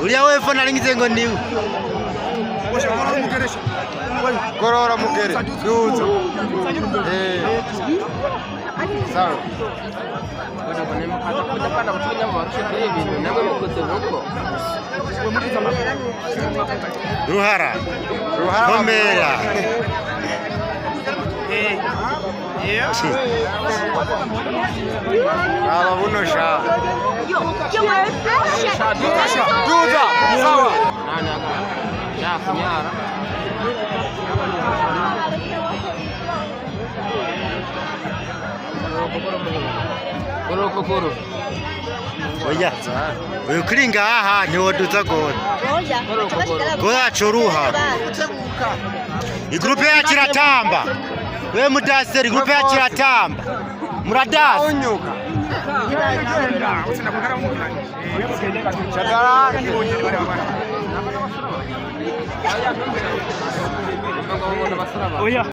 Uriya wepfo naringize ngo niwe. Gorora mugere duza. Eh. Sawa. Ruhara. Ruhara. Komera. Aba buno sha. Duza. Sawa. Oya. Uyu kuri ngaha ntiwoduza gora. Goraco ruhara. Igrupe yacu iratamba. We mudaseri, igrupe yacu iratamba. Muradasi. Unyuka. Shadarake. Oya.